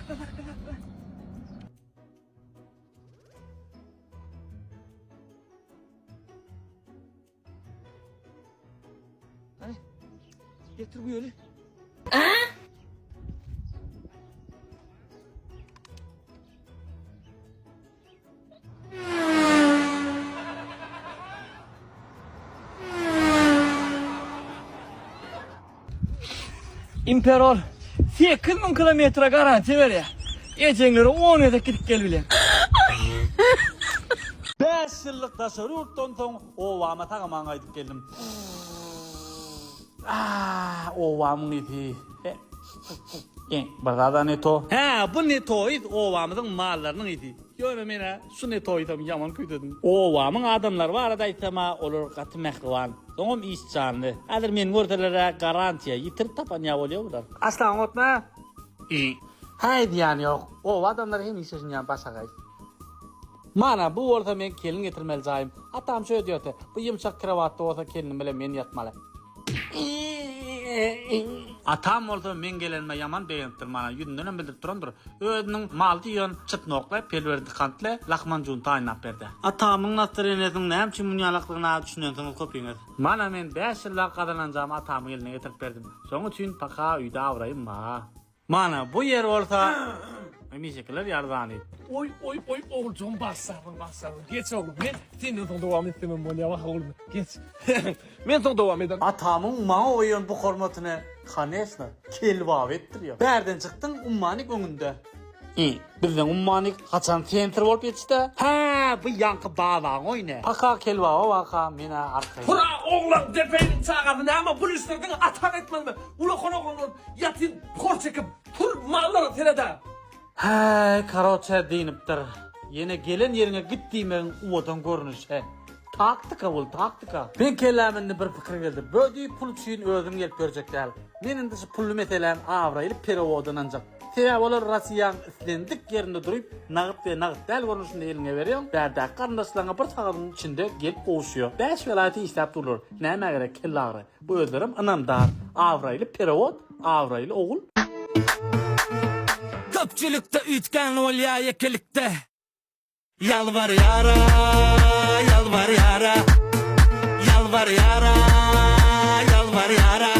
Sakla sakla sakla. Hany getir bu ýöli. Imperor 8000 kilometre garantiýa berýär. Ejeňlere 10 gezek gidip gel bilen. Bäş ýyllyk daşary ýurtdan soň obama sag-aman gaýdyp geldim. Ah, obamyň ysy. E, bir zada ne to. Hä, bu ne to ys, obamyzyň mallarynyň ysy. Ýöne men-ä şu ne to ysam ýaman küýsedim. Obamyň adamlary barada aýtsam-a, olar gaty mähriban. Soňam işjanly. Häzir meni görseler-ä, garantiýa, ýitirip tapan ýa bolýa bular. Aslaň otma. Häý, zyýany ýok. Oba adamlary hemişe şunýan başagaý. Mana, bu bolsa meň kelin getirmeli jaýym. Atam şöý diýerdi, Bu ýumşak krowatda bolsa kelinim bilen men ýatmaly. Atam bolsa meň gelenime ýaman begenipdir, mana ýüzündenem bildirip durandyr. Özüniň maldy ýon çytnokly, pelwerdi kantly lahmanjun taýynlap berdi. Atamyň nastraýeniýesiniň näme üçin munýalaklygyna düşünensiňiz köpüňiz. Mana men bäş ýyllap gazananjamy atamyň eline getirip berdim. Şoň üçin paka öýde abraýym ba. Mana bu ýer bolsa hemişekiler ýaly zany. Oý oý oý oguljygym bagyşlarsyň bagyşlarsyň geç oglum men senden soň dowam etsemem bolýa wah oglum geç men soň dowam ederin. Atamyň maňa goýan bu hormatyny koneşno kelbap etdirýär. Bärden çykdyň ummanik öňünde. I, bizden ummanik haçan sensor bolup ýetişdä? Hä, bu ýaňky babaň oýny. Paka kelbaba baka men-ä arkaýyn. Hurra oglan depeýiniň çagasy näme bul işleri diňe ataň etmelimi ulakan oglan bolup ýatyn hor çekip tur mallara seredä. Häý karoçe dynypdyr. Ýene gelen ýeriňe git diýmegiň uwadan görnüşi. Taktika bul taktika. Meň kelläme indi bir pikir geldi. Bödi pul üçin özüm gelip ýörjek däl. Men indi şu pully meseläni abraýly perewoda ynanjak. Sebäbi olar Rossiýaň islendik ýerinde duryp nagt we nagt däl görnüşinde eliňe berýäň, bärdäki garyndaşlaryňa bir sagadyň içinde gelip gowuşýar. Bäş welaýata işläp durlar. Nämä gerek kellagyry. Bu özlerem ynamdar, abraýly perewod, abraýly ogul. Köpçülikde üýtgän bolýa ýekelikde. Ýalbarýara, ýalbarýara, ýalbarýara, ýalbarýara.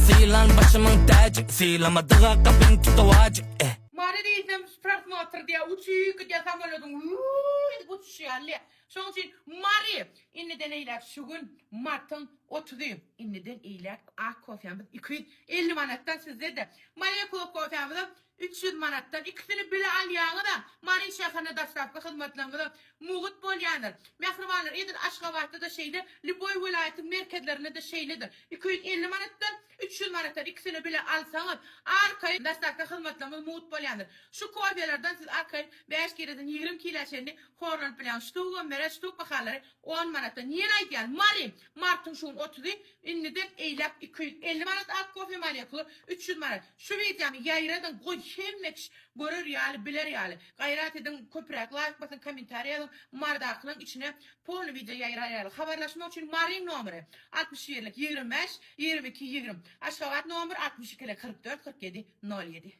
Sylan başymyň täji, sylamadyga gapyň tutawajy, eh. Mary diýsem prosmotr diýýär, uçup gidýär samolýodyň wuu edip uçuşy ýaly diýýär. Şonuň üçin Mary indiden eýläk şu gün martyň otuzy indiden eýläk ak kofýamyz 250 manatdan sizde-de molekula kofýamyzam 300 manatdan ikisini bile alýaňyzam Mary şäherine dostawka hyzmatlarymyzam mugt bolýandyr. Mähribanlar edil Aşgabatda-da şeýle lýuboý welaýatyň merkezlerinde-de şeýledir. 250 manatdan 300 manatdan ikisini bile alsaňyz arkaýyn dostawka hyzmatlarymyz mugt bolýandyr. Şu kofýalardan siz arkaýyn bäş kileden 20 kilä çenli Horlanyp bilýän ştugam berer ştuk bahalary on manatdan ýene aýdýan Mary martyň şu gün otuzy indiden eýläk 250 manat ak kofe molekula 300 manat şu wideony ýaýradyň goý hemme kişi görer ýaly biler ýaly gaýrat ediň köpräk laýk basyň kommentariý ýazyň Marydakylaň içine polny wideo ýaýrar ýaly habarlaşmak üçin Maryň nomeri 61 lik 25 22 20 Aşgabat nomer 62 lik 44 47 07.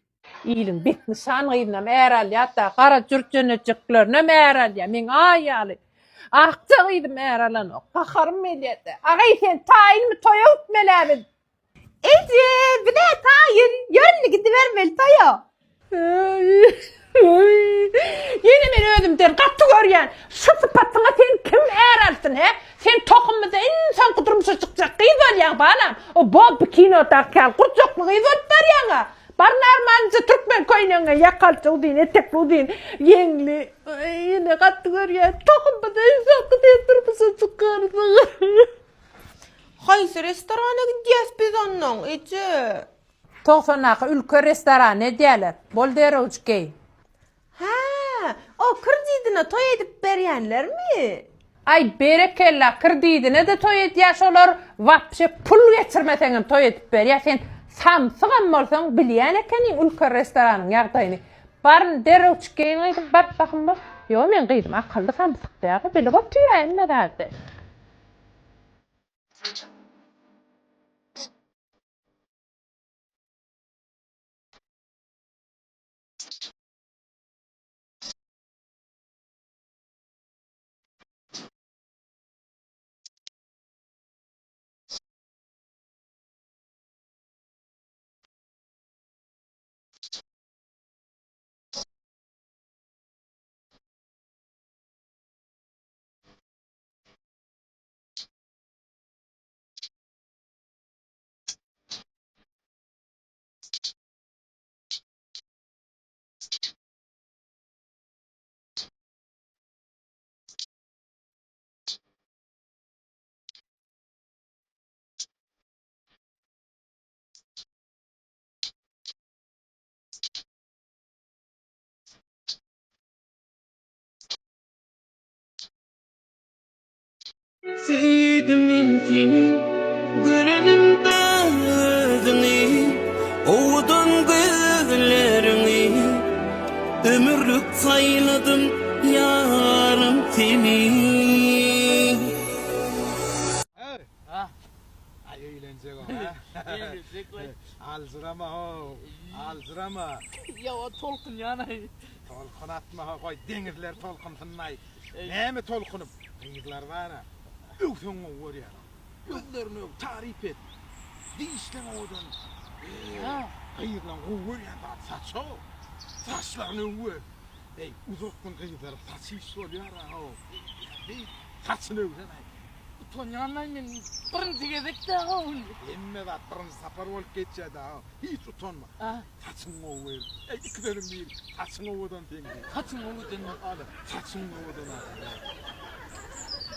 Iliň betnyşan gyzynam är alýar-da, gara jürjenejiklerinem är alýar. Meň aý ýaly akja gyzym är alanok. Gaharym gelýär-de. Agaý, sen taýynmy, toýa gitmel-ä biz. Eje, biz-ä taýyn. Ýör indi gidibermeli toýa. Ýene men özümden gaty görýän. Şu sypatyňa sen kim är alsyn, hä? Sen tohumymyzda iň soňky durmuşa çykjak gyz bolýaň, balam. O Bobby kinodaky ýaly gurjakly gyz bolup barýaň-a. Bar normalnyja türkmen köýnegiňe ýakalça uzyn, etekli uzyn, ýeňli. Ýene gaty görýän. Tohumymyzda iň soňky sen durmuşa çykarsyň. Haýsy restorana gidýäs biz onnoň, eje? Togsandaky Ülker restorany edýäler. Bol derewjik geý. Hä, o krdidine toý edip berýänlermi? Aý berekella krdidine-de toý edýä şolar wapşe pul geçirmeseňem toý edip berýä sen samsygam bolsaň bilýän ekeniň Ülker restoranyň ýagdaýyny Baryn derrewçik geýin gyzym bar bahym bor. Ýo meň gyzym akylly samsyk däl bilip otyrä hemme zady. Söýdüm men seni görenimde özüňi Owadan gözleriňi Ömürlik saýladym ýarym seni. Aý öýlenjek o ha. Öýlenjek we. Aljyrama how, aljyrama. Ýa tolkunýan aý. Tolkun atma how, goý deňizler tolkunsyn aý. Näme tolkunyp, gyzlar bar-a, öwseň gowy görýär. Gözlerini öw, taryp et. Dişleň owadan. Gyzlaň gowy görýän zady saç-ow. Saçlaryny öwüber. Eý, uzak gün gyzlaryň saçy iş bolýar-a how. Beýt, saçyny öwsen-aý. Utanýan-aý men, birinji gezek-dä how. Hemme zat birinji sapar bolup geçýär-dä how. Hiç utanma. Saçyň gowy. Eý, iki sözüň biri. Saçyň owadan seň diý. Saçyň owadan. Ana, saçyň owadan a.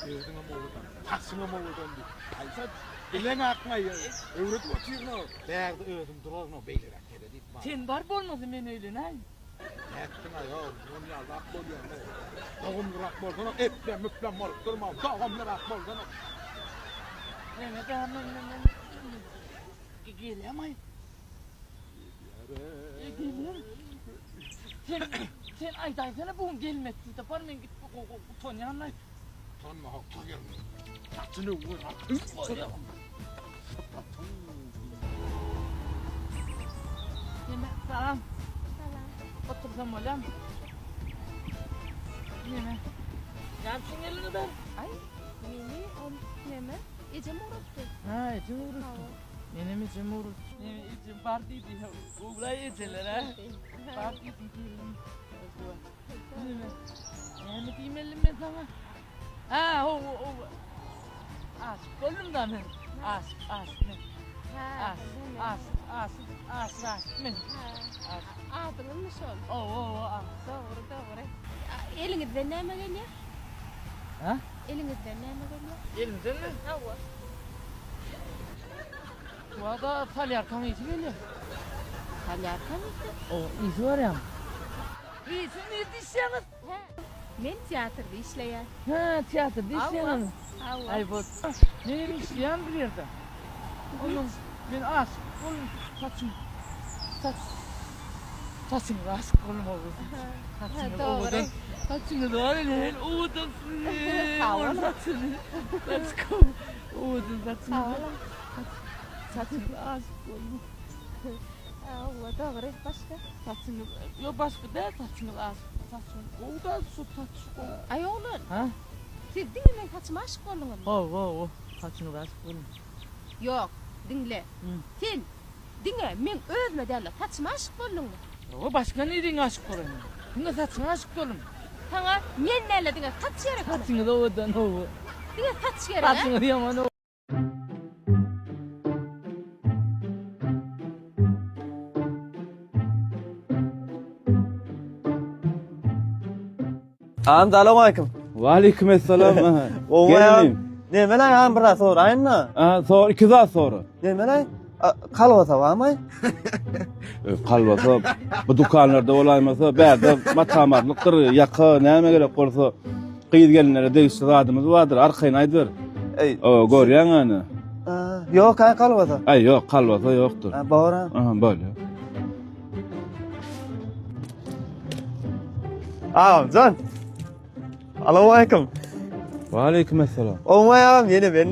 Özüňem owadan. Saçyňam owadan diý. Aý, sen bileň akmaý. Öwredip otyryn-ow. Bärde özüm duraryn-ow, beýleräk sere diýip maňa. Sen bar bolmasa men öýlenäýin. Nätdiň-aý-ow, onýalyrak bolýan-ow. Dogumlyrak bolsana, eplem-üplem bolup durma, dogumlyrak bolsana. Neme da, men, men, men, gelýäm-aý. Sen sen aýdaýsana bu gün gelmez diýdi. Bar men git utanýan aý. Utanma hak tur ýerinden. Saçyny öwür. Neme salam. Salam. Otursam bolýamy? Neme? Näme üçin geldiňiz bäri? Aý, meni ol neme? Ejem ugratdy. Ha, ejem ugratdy. Menem ejem ugratdy. Neme ejem bar diýdi. Oglaý ejeler a. Bar diýdi gelin. Neme? Näme diýmeli men saňa? Ha, ho, ho. Aşyk boldum da men. Aşyk, aşyk men. Aşyk, aşyk, aşyk, aşyk, aşyk men. Aşyk. Adyňyzmy şol? Owa, owa. Dogry, dogry. Eliňizden näme gelýär? Ha? Eliňizden näme gelýär? Elimdenmi? Hawa. Wada salýarkaň ysy gelýär. Salýarkaň ysy? Owa, ysy barýamy? Siz nirde işleýäňiz? Hä, men teatrda işleýän. Hä, teatrda işleýäňizmi? Hawa. Aý, bot. Menem işleýän bir ýerde. Ondan men aşyk boldum. Saçym, saç, saçyňyza aşyk boldum oguz. Saçyňyz owadan. Saçyňyz bar ene, hel owadan. Sag boluň. Saçyny, saç owadan saçyňyz. Sag boluň. Saçyňyza aşyk boldum. Hawa, dogry. Başga? Saçyňyz, ýok başga däl, saçyňyz aşyk. Saçyň gowy da, şu saç gowy. Aý oglan. Ha? Siz diňe meň saçyma aşyk bolduňyzmy? Hawa, hawa, saçyňyza aşyk boldum. Ýok, diňle. Sen diňe meň özüme däl-de, saçyma aşyk bolduňmy? Hawa, başga niriňe aşyk bolaýyn men? Diňe saçyňa aşyk boldum. Saňa men däl-de, diňe saç gerekmi? Saçyňyz owadan, hawa. Diňe saç gerek, a? Saçyňyz ýaman owadan. Agam salowmaleýkim. Waleýkim essalam. Gowmy? Nemelaý agam bir zat soraýyn-da. Ha, sor, iki zat sora. Nemelaý? Kalbasa barmy? Kalbasa bu dükanlarda bolaýmasa, bärde matamarlykdyr, ýaka näme gerek bolsa gyz gelinlere degişli zadymyz bardyr, arkaýyn aýdyber. Eý. O, görýäň ana. Ýok, ha kalbasa. Aý, ýok, kalbasa ýokdur. Ha, bor. Aha, bolýar. Agamjan. Alowaleýkum. Waleýkim essalam. Oňa agam ýene men.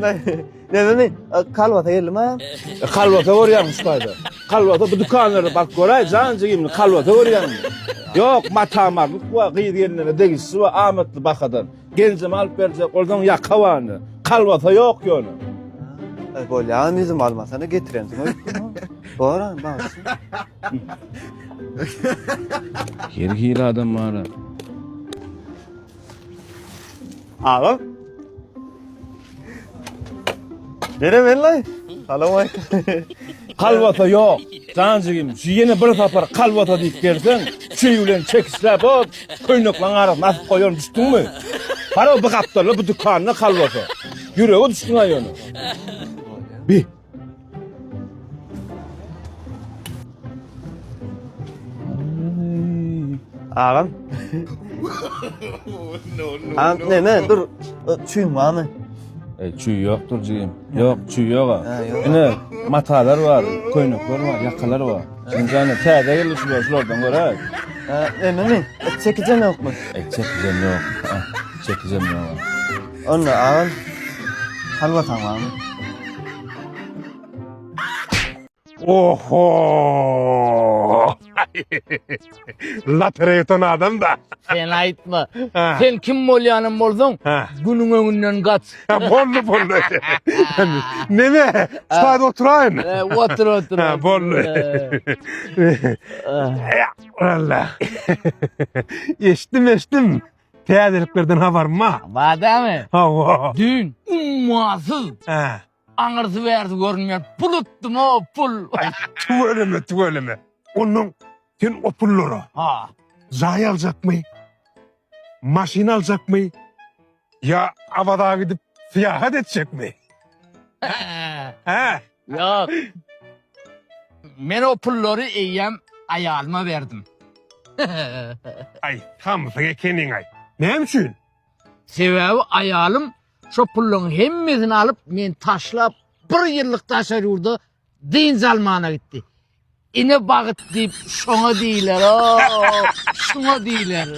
Nememi? Kalbasa geldim ha. E, kalbasa görýäň şu taýda. Kalbasa bu dükanlarda baryp göräý, jan jigimni kalbasa görýäňmi? Ýok, mata-marlyk bar, gyz gelinlere degişli bar, amatly bahadan. Genjeme alyp berjek bolsaň ýaka barny. Kalbasa ýok ýöne. E, bolýa, ýüzüm almasana getirensiň öýtdüm. Bor, bagyşla. Her hili adam bar. Agam. Nere men lay? Salam aleyküm. Kalbasa ýok. Jan jigim, şu ýene bir sapar kalbasa diýip gelseň, çüý bilen çekişläp o köýnekleň arasyna asyp goýaryn, düşdüňmi? Hara bu gapdalda bu dükanda kalbasa. Ýürege düşdüň-ä ýöne. Bi. Agam. Agam neme dur çüýüň barmy? Ey çüý ýokdur jigim. Ýok, çüý ýok. Ine matalar bar, köýnekler bar, ýakalar bar. Jigimjana täze geldi şular, şulardan göräý. Nememi? Çekijem ýokmy? Ey çekijem ýok. Çekijem ýok. Onda agam halwa barmy? Oho! Lotereýa utan adam da. Sen aýtma. Sen kim bolýanam bolsaň, günüň öňünden gaç. Boldy, boldy. Neme? Şu taýda oturaýyn. Otur, otur. Boldy. Allah. Eşitdim, eşitdim. Täzeliklerden habarym bar. Bar dämi? Hawa. Düýn ummasyz. Hä. Aňyrsy bärsi görünmeýän pul utdum-ow, pul. Aý, tüweleme, tüweleme. Onnoň sen o pullara Ha. jaý aljakmy? Maşyn aljakmy? Ýa Awaza gidip syýahat etjekmi? Hä? Ýok. Men o pullary eýýäm aýalyma berdim. Aý, samsyk ekeniň-aý. Näme üçin? Sebäbi aýalym şo pullaryň hemmesini alyp, meni taşlap, bir ýyllyk daşary ýurda dynç almana gitdi. Ine bagyt diýip şoňa diýiler, o, şuňa diýiler.